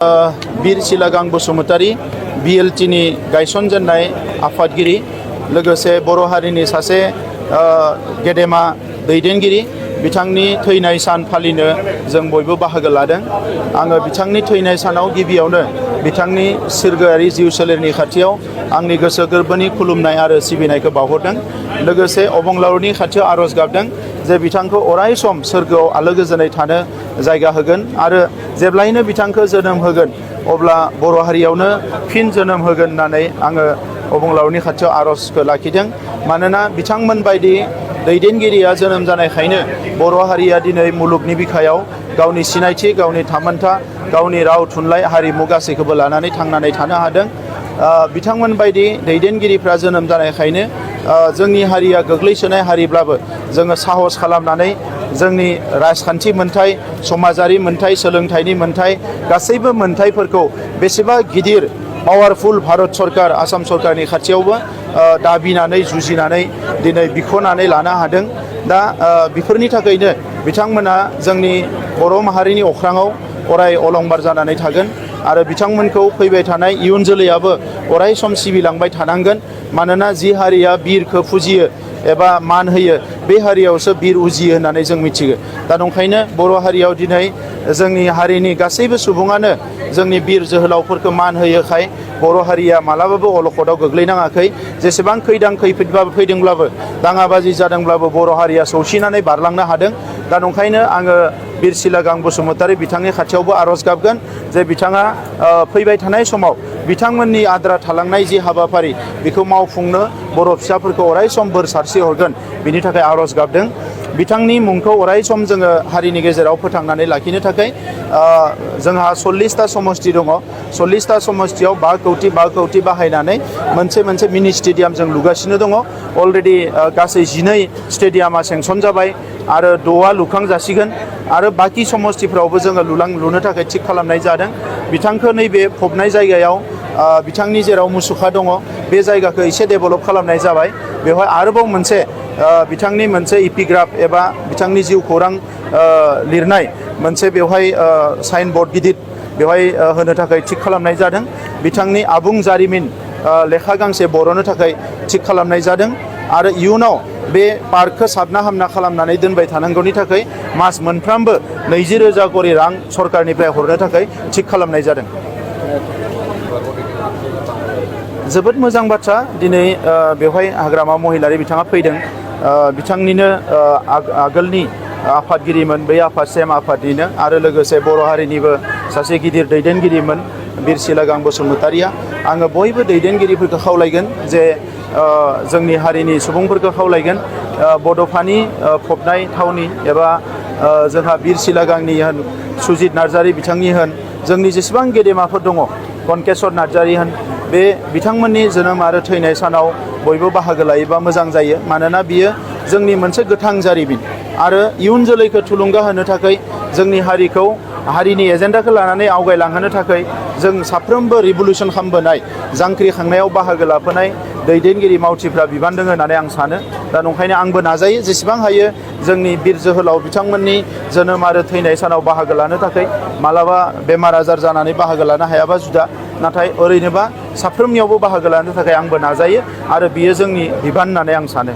बीर सिलागां बसुमतारी BLTनि गायसनजेननाय आफादगिरि लोगोसे बर' हारिनि सासे गेदेमा दैदेनगिरि बिथांनि थैनाय सान फालिनो जों बयबो बाहागो लादों। आङो बिथांनि थैनाय सानाव गिबियावनो बिथांनि सोरगोआरि जिउ सोलेरनि खाथियाव आंनि गोसो गोरबोनि खुलुमनाय आरो सिबिनायखौ बावहरदों। लोगोसे अबंलावरिनि खाथियाव आरज गाबदों जे बिथांखौ अराय सम सोरगोआव आलो गोजोनै थानो जायगा होगोन आरो जेब्लायनो बिथांखौ जोनोम होगोन अब्ला बर' हारियावनो फिन जोनोम होगोन होननानै आङो अबंलावरिनि खाथियाव आरजखौ लाखिदों। मानोना बिथांमोन बायदि दैदेनगिरिया जोनोम जानायखायनो बर' हारिया दिनै मुलुगनि बिखायाव गावनि सिनायथि, गावनि थामोनथा, गावनि राव थुनलाइ हारिमु गासैखौबो लानानै थांनानै थानो हादों। बिथांमोन बायदि दैदेनगिरिफ्रा जोनोम जानायखायनो जोंनि हारिया गोग्लैसोनाय हारिब्लाबो जोङो साहस खालामनानै जोंनि राजखान्थि मोनथाय, समाजारि मोनथाय, सोलोंथाइनि मोनथाय गासैबो मोनथायफोरखौ बेसेबा गिदिर पावारफुल भारत सरकार, आसाम सरकारनि खाथियावबो दाबिनानै जुजिनानै दिनै बिख'नानै लानो हादों। दा बेफोरनि थाखायनो बिथांमोना जोंनि बर' माहारिनि अख्राङाव अराय अलंबार जानानै थागोन आरो बिथांमोनखौ फैबाय थानाय इयुन जोलैयाबो अराय सम सिबिलांबाय थानांगोन। मानोना जि हारिया बिरखौ फुजियो एबा मान होयो बे हारियावसो बिर उजियो होननानै जों मिथियो। दा नंखायनो बर' हारियाव दिनै जोंनि हारिनि गासैबो सुबुङानो जोंनि बिर जोहोलावफोरखौ मान होयोखाय बर' हारिया मालाबाबो अलखदाव गोग्लैनाङाखै। जेसेबां खैदां खैफोदबाबो फैदोंब्लाबो दाङाबाजि जादोंब्लाबो बर' हारिया सौसिनानै बारलांनो हादों। दा नंखायनो आङो बीर सिलागां बसुमतारी बिथांनि खाथियावबो आरज गाबगोन जे बिथाङा फैबाय थानाय समाव बिथांमोननि आद्रा थालांनाय जि हाबाफारि बेखौ मावफुंनो बर' फिसाफोरखौ अराय सम बोर सारस्रि हरगोन बिनि थाखाय आरज गाबदों। बिथांनि मुंखौ अराय सम जोङो हारिनि गेजेराव फोथांनानै लाखिनो थाखाय जोंहा 40टा समष्टि दङ। 40टा समष्टियाव 5 कौटि बाहायनानै मोनसे मिनि स्टेडियाम जों लुगासिनो दङ। अलरेडि गासै 12 स्टेडियामा सेंसन जाबाय आरो 6आ लुखां जासिगोन आरो बाखि समष्टिफ्रावबो जोङो लुनो थाखाय थिग खालामनाय जादों। बिथांखौ नैबे फबनाय जायगायाव बिथांनि जेराव मुसुखा दङ बे जायगाखौ एसे डेभेलप खालामनाय जाबाय। बेवहाय आरोबाव मोनसे बिथांनि मोनसे इपिग्राफ एबा बिथांनि जिउ खौरां लिरनाय मोनसे बेवहाय साइन बर्ड गिदिर बेवहाय होनो थाखाय थिग खालामनाय जादों। बिथांनि आबुं जारिमिन लेखा गांसे बर'नो थाखाय थिग खालामनाय जादों आरो इयुनाव बे पार्कखौ साबना हामना खालामनानै दोनबाय थानांगौनि थाखाय मास मोनफ्रोमबो 20,000 करि रां सरकारनिफ्राय हरनो थाखाय थिग खालामनाय जादों। जोबोद मोजां बाथ्रा दिनै बेवहाय हाग्रामा महिलारि बिथाङा फैदों। बिथांनिनो आगोलनि आफादगिरिमोन, बै आफाद सेम आफादनिनो आरो लोगोसे बर' हारिनिबो सासे गिदिर दैदेनगिरिमोन बीर सिलागां बसुमतारीया। आङो बयबो दैदेनगिरिफोरखौ खावलायगोन जे जोंनि हारिनि सुबुंफोरखौ खावलायगोन बड'फानि फबनाय थावनि एबा जोंहा बीर सिलागांनि होन, सुजित नार्जारी बिथांनि होन, जोंनि जेसेबां गेदेमाफोर दङ, कनकेश्वर नार्जारी होन, बे बिथांमोननि जोनोम आरो थैनाय सानाव बयबो बाहागो लायोबा मोजां जायो। मानोना बियो जोंनि मोनसे गोथां जारिमिन आरो इयुन जोलैखौ थुलुंगा होनो थाखाय जोंनि हारिखौ हारिनि एजेन्डाखौ लानानै आवगायलांहोनो थाखाय जों साफ्रोमबो रिभलुसन खालामबोनाय, जांख्रिखांनायाव बाहागो लाफानाय दैदेनगिरि मावथिफ्रा बिबान दङ होननानै आं सानो। दा नंखायनो आंबो नाजायो जेसेबां हायो जोंनि बीर जोहोलाव बिथांमोननि जोनोम आरो थैनाय सानाव बाहागो लानो थाखाय। मालाबा बेमार आजार जानानै बाहागो लानो हायाबा जुदा, नाथाय ओरैनोबा साफ्रोमनियावबो बाहागो लानो थाखाय आंबो नाजायो आरो बियो जोंनि बिबान होननानै आं सानो।